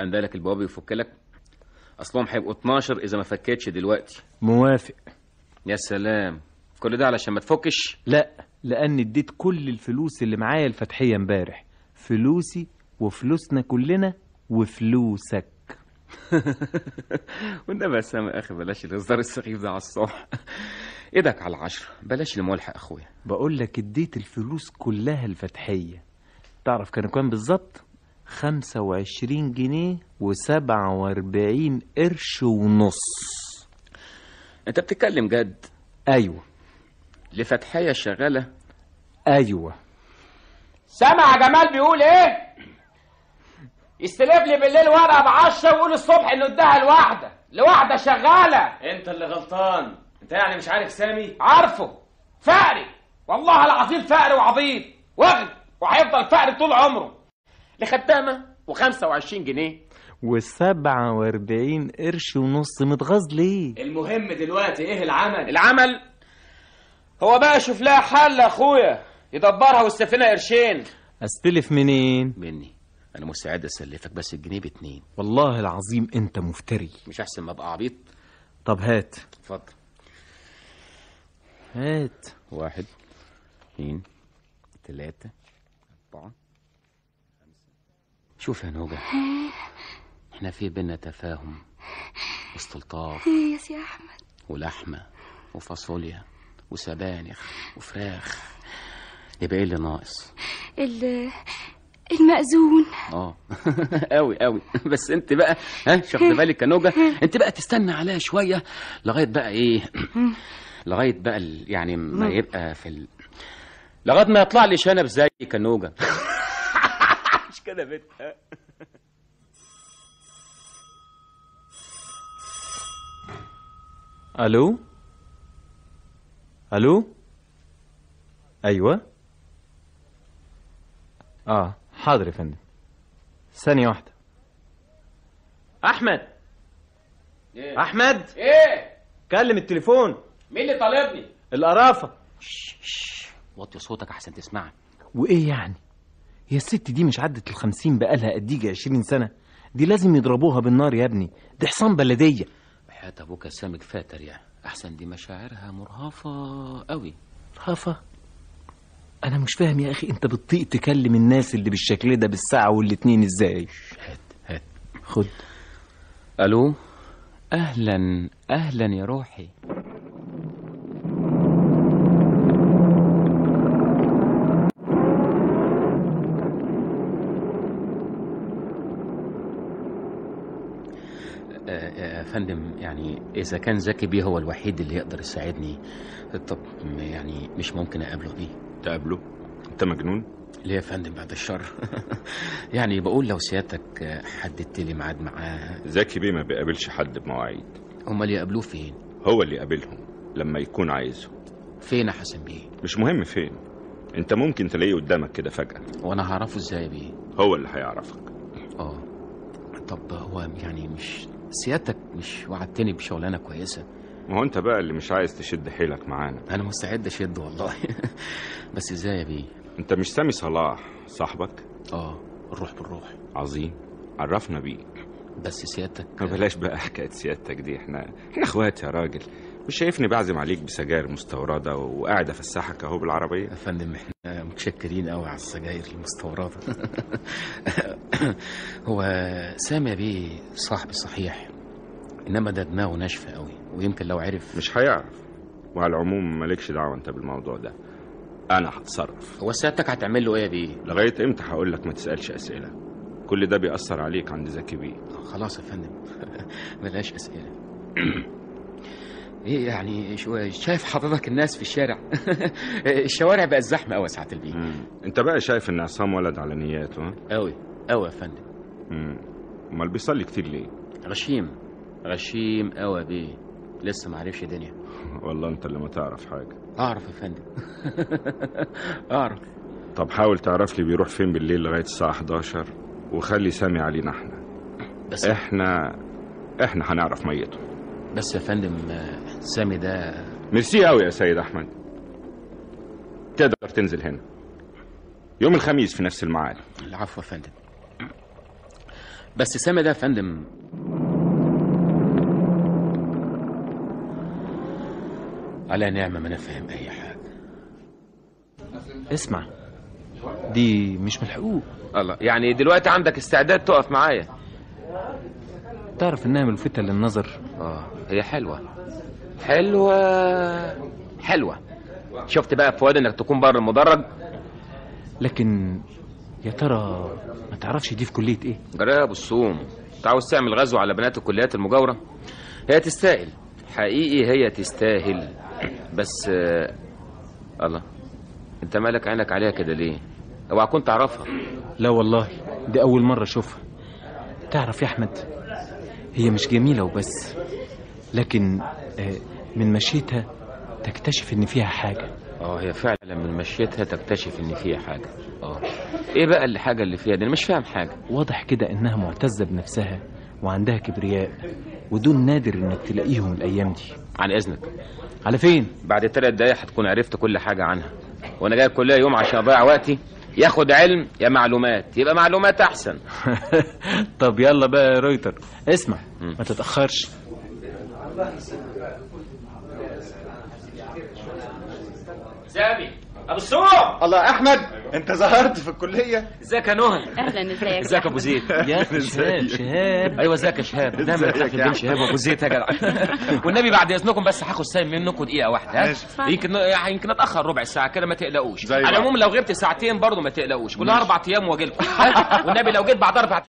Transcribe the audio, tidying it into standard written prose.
اندالك البواب يفك لك؟ اصلهم هيبقوا 12 اذا ما فكتش دلوقتي. موافق. يا سلام، كل ده علشان ما تفكش؟ لا، لان اديت كل الفلوس اللي معايا الفتحيه امبارح، فلوسي وفلوسنا كلنا وفلوسك. والنبي يا سامي يا اخي بلاش الهزار السخيف ده على الصبح. ايدك على 10، بلاش الملحق اخويا. بقول لك اديت الفلوس كلها الفتحيه. تعرف كانوا كام بالظبط؟ 25 جنيه و47 قرش ونص. انت بتتكلم جد؟ ايوه. لفتحيه شغالة؟ ايوه. سامع يا جمال بيقول ايه؟ يستلف لي بالليل ورقة ب10 ويقول الصبح انه اداها لواحدة شغالة. انت اللي غلطان، انت يعني مش عارف سامي؟ عارفه، فقري والله العظيم، فقري وعبيط وغل، وهيفضل فقري طول عمره. لخدامه و25 جنيه و47 قرش ونص. متغاظ ليه؟ المهم دلوقتي ايه العمل؟ العمل هو بقى شوف لها حل يا اخويا، يدبرها والسفينة قرشين. استلف منين؟ مني، انا مستعد اسلفك بس الجنيه ب2. والله العظيم انت مفتري. مش احسن ما ابقى عبيط؟ طب هات. اتفضل. هات. 1 2 3 4 5. شوف يا نوجة، احنا في بينا تفاهم واستلطاف يا سي احمد، ولحمه وفاصوليا وسبانخ وفراخ، يبقى ايه اللي ناقص؟ المأذون. اه قوي قوي. بس انت بقى ها مش واخده بالك يا نوجة، انت بقى تستنى عليها شوية لغاية بقى ايه، لغاية بقى يعني ما يبقى في لغاية ما يطلع لي شنب زيك يا نوجة. مش كده يا بنت؟ الو الو. ايوه اه حاضر يا فندم، ثانية واحدة. أحمد. إيه؟ أحمد. إيه؟ كلم التليفون. مين اللي طالبني؟ القرافة. وطي صوتك أحسن تسمعك. وإيه يعني؟ يا الست دي مش عدت 50 بقالها قديجة 20 سنة، دي لازم يضربوها بالنار يا ابني، دي حصان بلدية. حياة أبوك يا سامي كفاية تريقة، أحسن دي مشاعرها مرهفة قوي. مرهفة؟ أنا مش فاهم يا أخي، أنت بتطيق تكلم الناس اللي بالشكل ده بالساعة والاتنين إزاي؟ هات هات خد. ألو. أهلا أهلا يا روحي. يا فندم، يعني إذا كان زكي بيه هو الوحيد اللي يقدر يساعدني، طب يعني مش ممكن أقابله بيه؟ تقابله؟ انت مجنون؟ ليه يا فندم بعد الشر؟ يعني بقول لو سيادتك حددت لي ميعاد معاه. زكي بيه ما بيقابلش حد بمواعيد. امال يقابلوه فين؟ هو اللي يقابلهم لما يكون عايزه. فين يا حسن بيه؟ مش مهم فين، انت ممكن تلاقيه قدامك كده فجأة. وانا هعرفه ازاي بيه؟ هو اللي هيعرفك. اه طب هو يعني مش سيادتك مش وعدتني بشغلانه كويسة؟ ما هو انت بقى اللي مش عايز تشد حيلك معانا. انا مستعد اشد والله. بس ازاي يا بيه؟ انت مش سامي صلاح صاحبك؟ اه الروح بالروح. عظيم، عرفنا بيه. بس سيادتك ما بلاش بقى حكاية سيادتك دي، احنا اخوات يا راجل. مش شايفني بعزم عليك بسجاير مستورده وقاعد افسحك اهو بالعربية؟ يا فندم احنا متشكرين قوي على السجاير المستورده. هو سامي يا بيه صاحبي صحيح، انما ده دماغه ناشفة قوي، ويمكن لو عرف. مش هيعرف، وعلى العموم مالكش دعوه انت بالموضوع ده، انا هتصرف. هو سيادتك هتعمل له ايه يا بيه؟ لغاية امتى هقول لك ما تسالش اسئلة؟ كل ده بيأثر عليك عند زكي بيه. خلاص يا فندم بلاش اسئلة. ايه يعني شايف حضرتك الناس في الشارع؟ الشوارع بقت زحمة قوي ساعة البيت. انت بقى شايف ان عصام ولد على نياته؟ قوي قوي يا فندم. امال بيصلي كتير ليه؟ غشيم غشيم قوي يا بيه، لسه ما عرفش دنيا. والله انت اللي ما تعرف حاجة. اعرف يا فندم. اعرف. طب حاول تعرف لي بيروح فين بالليل لغاية الساعة 11، وخلي سامي علينا احنا. بس احنا هنعرف ميته. بس يا فندم سامي ده. ميرسي قوي يا سيد احمد. تقدر تنزل هنا يوم الخميس في نفس الميعاد. العفو يا فندم. بس سامي ده يا فندم على نعمه ما انا فاهم اي حاجة. اسمع، دي مش من الحقوق. الله، يعني دلوقتي عندك استعداد تقف معايا؟ تعرف انها ملفتة للنظر. هي حلوة حلوة حلوة. شفت بقى فؤاد انك تكون بره المدرج؟ لكن يا ترى ما تعرفش دي في كلية ايه؟ جرايه يا ابو الصوم، انت عاوز تعمل غزو على بنات الكليات المجاورة؟ هي تستاهل حقيقي، هي تستاهل. بس الله، انت مالك عينك عليها كده ليه؟ اوعى كنت تعرفها. لا والله، دي اول مرة اشوفها. تعرف يا احمد، هي مش جميلة وبس، لكن من مشيتها تكتشف ان فيها حاجة. هي فعلا من مشيتها تكتشف ان فيها حاجة. ايه بقى الحاجة اللي فيها دي؟ انا مش فاهم حاجة. واضح كده انها معتزة بنفسها وعندها كبرياء، ودول نادر انك تلاقيهم الايام دي. عن اذنك. على فين؟ بعد 3 دقايق هتكون عرفت كل حاجة عنها. وانا جاي الكلية يوم عشان اضيع وقتي؟ ياخد علم يا معلومات، يبقى معلومات احسن. طب يلا بقى يا رويتر، اسمع ما تتأخرش. سامي ابو السوم. الله احمد، انت ظهرت في الكلية. ازيك يا نهى؟ اهلا، ازيك؟ ازيك يا ابو زيد؟ يا شهاب. شهاب، ايوه ازيك يا شهاب؟ دايما تاخد بين شهاب وابو زيد يا جدع. والنبي بعد اذنكم بس هاخد سايم منكم دقيقة واحدة. يمكن اتاخر ربع ساعة كده، ما تقلقوش. على العموم لو غبت ساعتين برضه ما تقلقوش، كلها 4 ايام واجي لكم. والنبي لو جيت بعد 4